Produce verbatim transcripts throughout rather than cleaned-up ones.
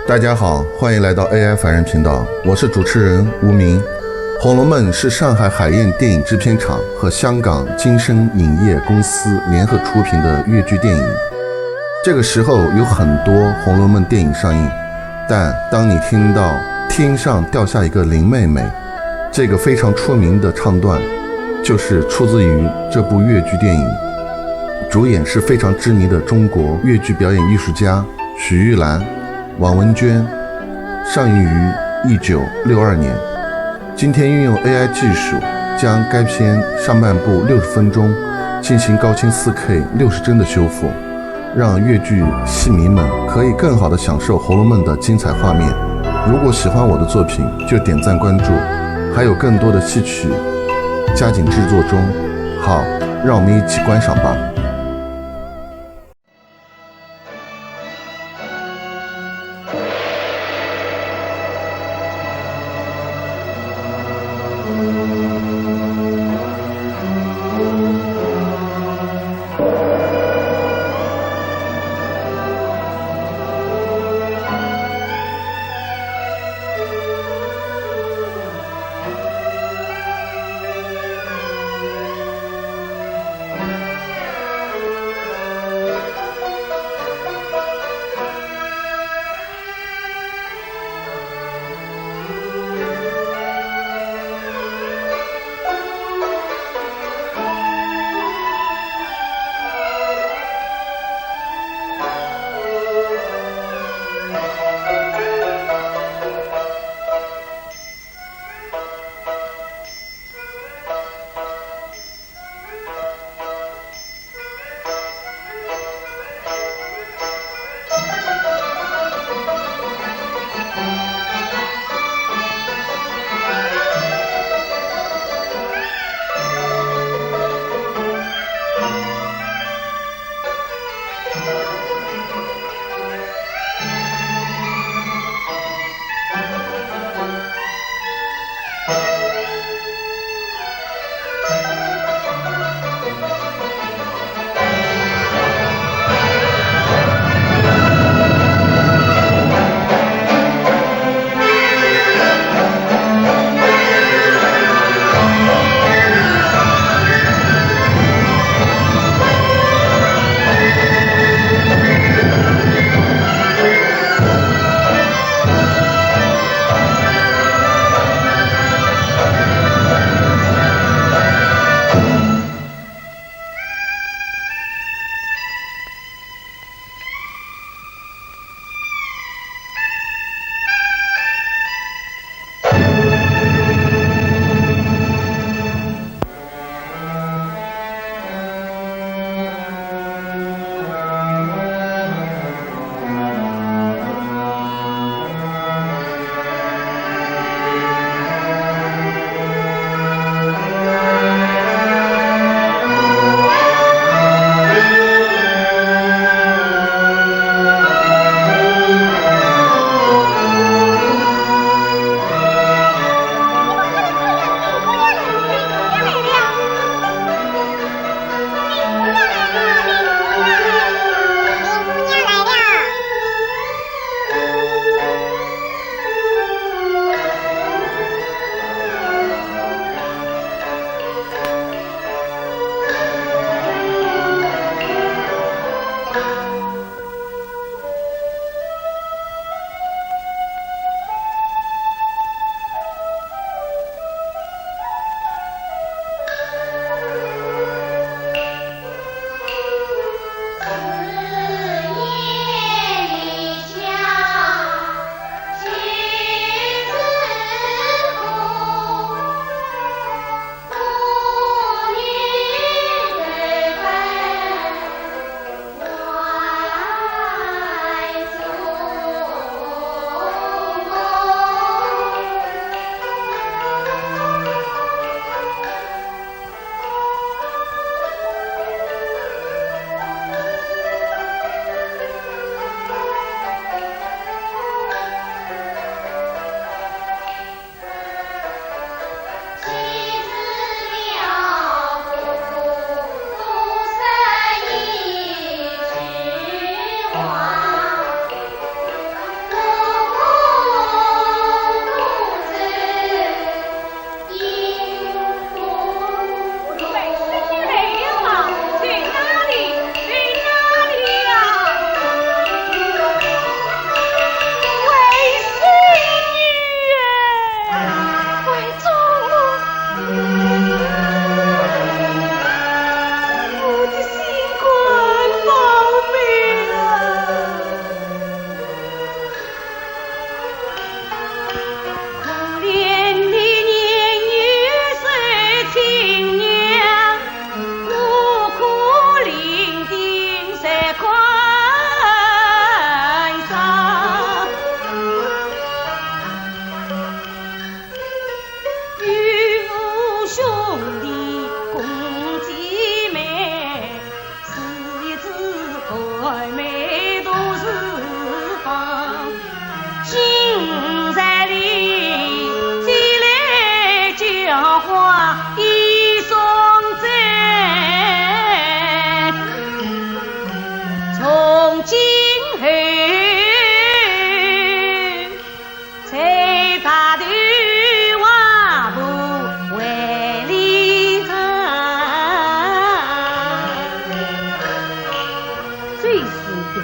大家好，欢迎来到A I凡人频道，我是主持人无名。《红楼梦》是上海海燕电影制片厂和香港金声影业公司联合出品的越剧电影。这个时候有很多《红楼梦》电影上映，但当你听到天上掉下一个林妹妹，这个非常出名的唱段，就是出自于这部越剧电影，主演是非常知名的中国越剧表演艺术家许玉兰、王文娟，上映于一九六二年。今天运用A I技术，将该片上半部六十分钟进行高清四K六十帧的修复，让越剧戏迷们可以更好地享受《红楼梦》的精彩画面。如果喜欢我的作品，就点赞关注，还有更多的戏曲加紧制作中。好，让我们一起观赏吧。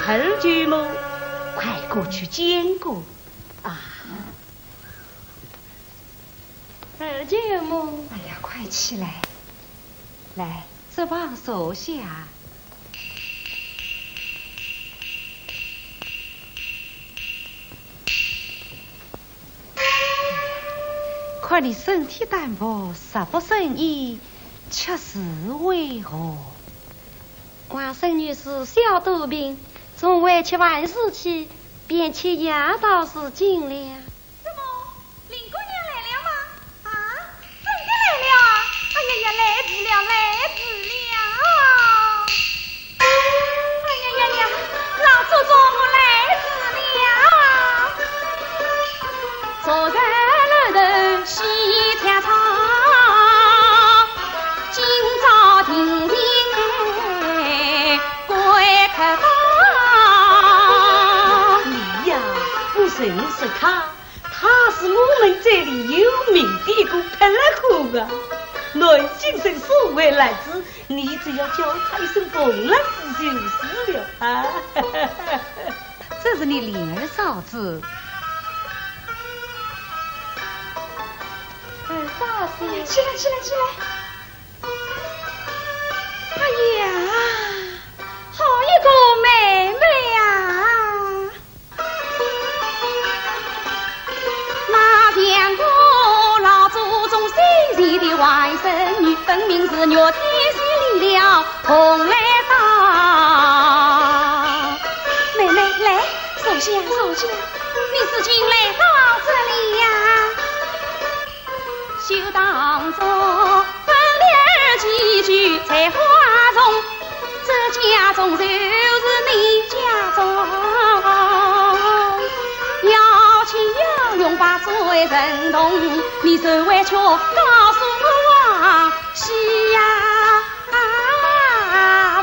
二舅母，快过去见过。啊。二舅母。哎呀，快起来，来，这旁坐下。 看你身体单薄，食不胜衣，却是为何？外甥女是小肚病，从未吃饭时起，便吃药倒是尽了。怎么，林姑娘来了吗？啊，真的来了啊！哎呀呀，来迟了，来迟了！ 哎呀呀呀，老祖宗，我来迟了。昨日楼头喜帖上，今朝定定该快快到。你呀，不认识他。 他是我们这里有名的一个泼辣货啊！南京城所谓辣子，你只要叫他一声凤辣子就是了啊。这是你林二嫂子。二嫂子。起来，起来，起来。哎呀，好一个妹妹啊！ 那像个老祖宗心意的外甥女，分明是玉体洗礼了红来到。妹妹，来，坐下，坐下。你是近来到这里呀？ 就当作分了几句才花容，这家中就是你家中。要亲要用把最人痛，你怎会去告诉我啊？是呀，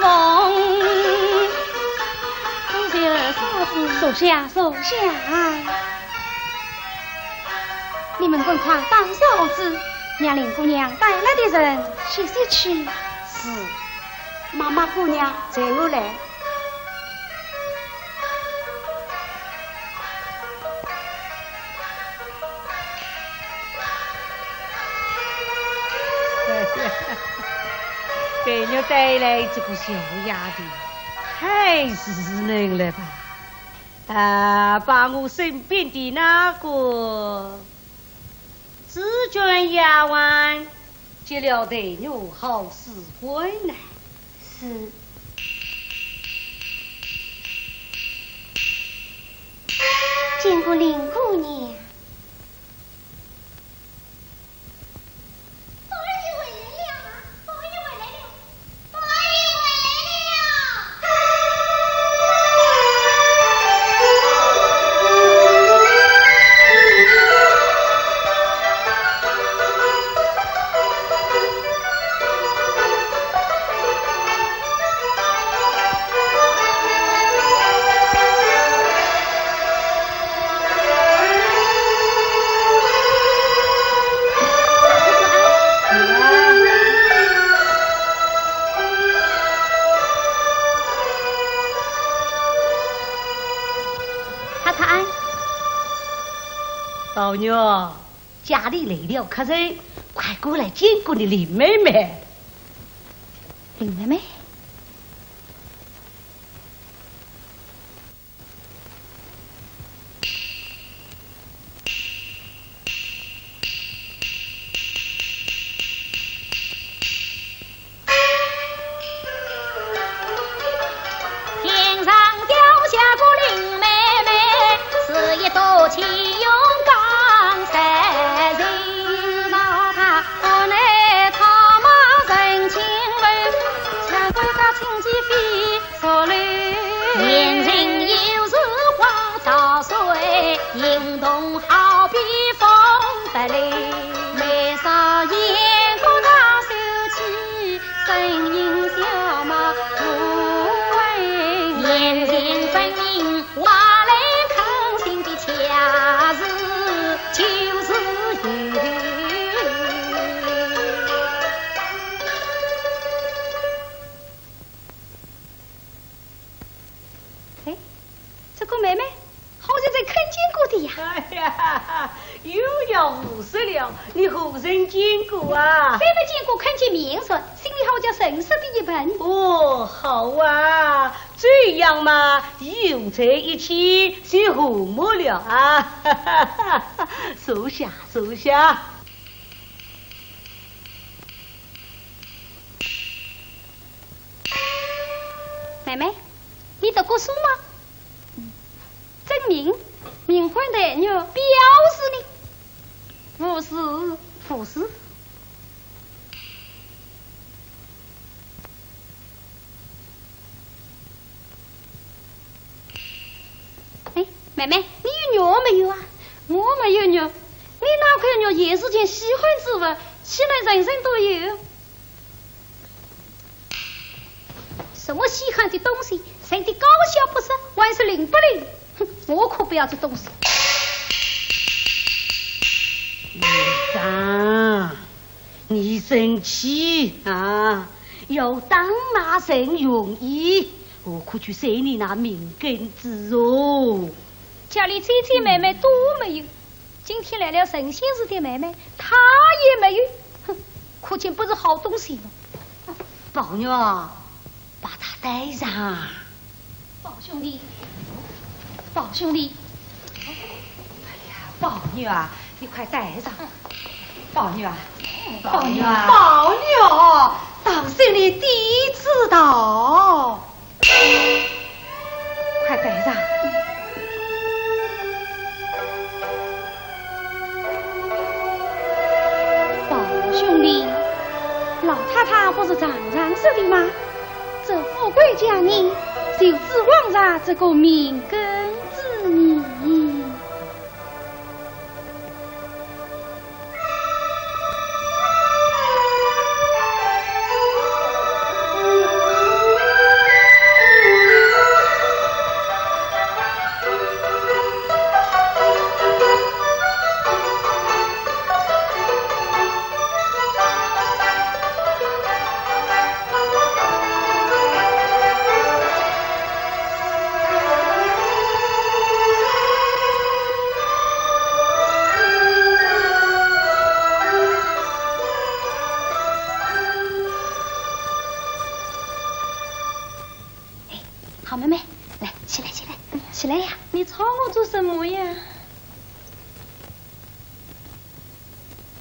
凤。坐下，坐下。 你们赶快打扫屋子，让林姑娘带来的人歇息去。是，妈妈姑娘，随我来。被你带来这个小丫头，太稚嫩了吧？ 啊，把我身边的那个紫鹃丫鬟接了待我好使唤呢。是。见过林姑娘。 宝玉回来了，宝玉回来了，宝玉回来了。 太太。宝玉，家里来了客人，快过来见过你林妹妹。林妹妹？ 天上掉下个林妹妹，是一朵奇云刚才人。老大，我乃草帽人请问，想归到亲戚非所留。年轻有时花早睡，行动好比风不溜。眉梢眼角沓秀气， 声音小嘛不稳。年轻声音话来坑心的，恰是就是有。这个妹妹，好像在看见过的呀。哎呀，又要胡说了，你何曾见过啊？虽没见过，看见面容，心里好像认识的一般。哦，好啊，这样嘛，又在一起就和睦了啊。坐下，坐下。妹妹，你读过书吗？ 真名，名唤黛玉。表字呢？无字。无字。哎，妹妹，你有玉没有啊？我没有玉，你那块玉也是件稀罕之物，岂能人人都有？ 什么稀罕的东西，谁的高下不说，还是灵不灵？哼，我可不要这东西。林芳，你生气啊，要打骂人容易，何苦去说你那命根子哦？家里姐姐妹妹都没有， 今天来了神仙似的妹妹，她也没有，哼，可见不是好东西了。宝玉，把她带上。宝兄弟，宝兄弟。哎呀，宝玉啊，你快带上。宝玉啊，宝玉啊，宝玉，当心你弟知道。 快带上。宝兄弟，老太太不是常常说的吗？这富贵家人，就指望着这个命根子呢。 哎，好妹妹，来，起来，起来，起来呀！你吵我做什么呀？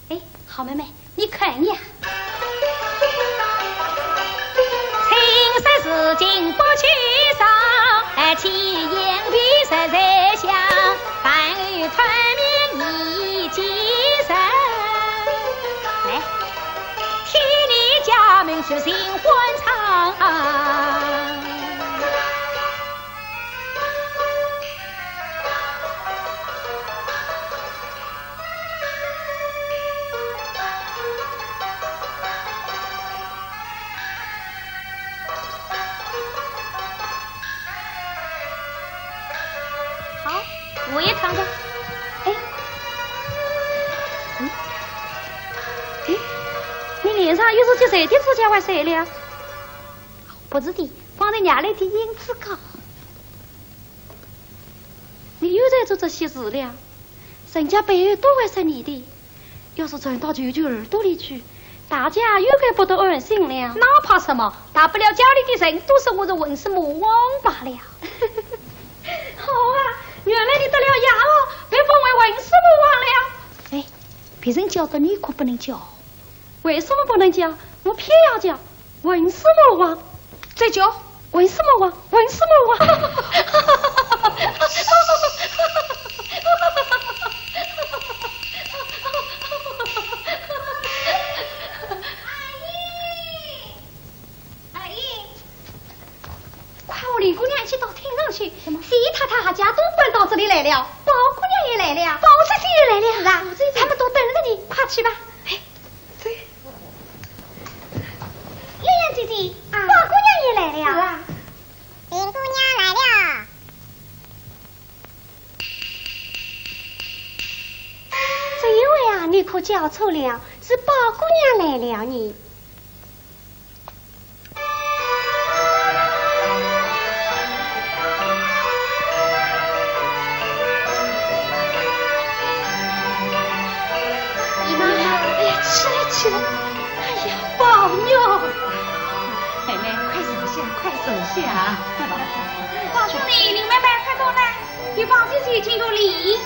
哎，好妹妹，你看呀。青山似锦不去上，哎，青云碧水在下，半月吞明一枝人。来，替你家门出尽欢唱。 好，我也尝尝。哎，嗯，嗯，你脸上又是给谁的指甲划碎了？不是的，方才染了一点胭脂膏。你又在做这些事了？人家背后都会说你的，要是传到舅舅耳朵里去，大家又该不得安心了。那怕什么？大不了家里的人都说我是混世魔王罢了。好啊，原来你得了雅号，被封为混世魔王了。哎，别人叫的你可不能叫。为什么不能叫？我偏要叫。 混世魔王，再叫，混世魔王，混世魔王。二爷，二爷，快和林姑娘一起到厅上去。什么？谢太太、夏家都搬到这里来了，宝姑娘也来了。宝姐姐也来了？是啊，宝姐姐。他们都等着你，快去吧。哎， 对。莺莺姐姐，啊，宝姑娘也来了。是啊。林姑娘来了。这一回啊，你可叫错了，是宝姑娘来了呢。太熟悉啊。宝兄弟，林妹妹快过来，与宝姐姐见个礼。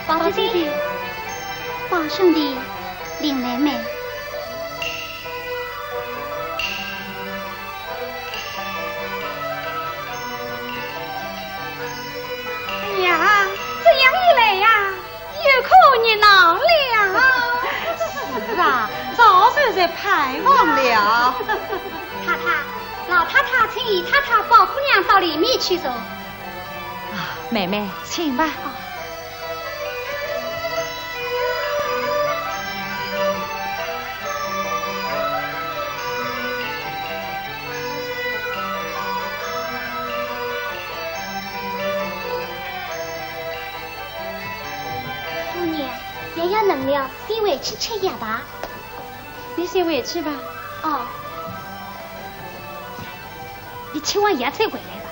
宝姐姐，宝兄弟，林妹妹。哎呀，这样一来呀， 又可热闹了。是啊，早就在盼望了。太太，老太太请姨太太、宝姑娘到里面去坐。啊，妹妹，请吧。 姑娘，药药冷了，先回去吃药吧。你先回去吧。哦。你吃完药再回来吧。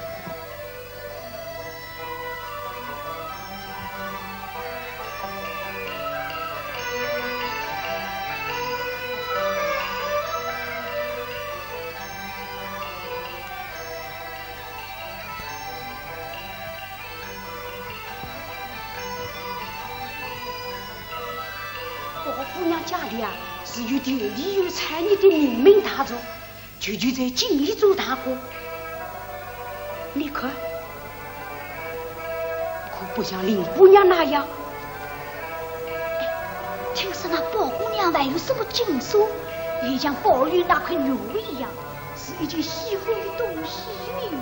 宝姑娘家里啊，是有田地有产业的名门大族，舅舅在京里做大官。你看，可不像林姑娘那样。哎，听说那宝姑娘还有什么金锁，也像宝玉那块玉一样， 是一件稀罕的东西呢。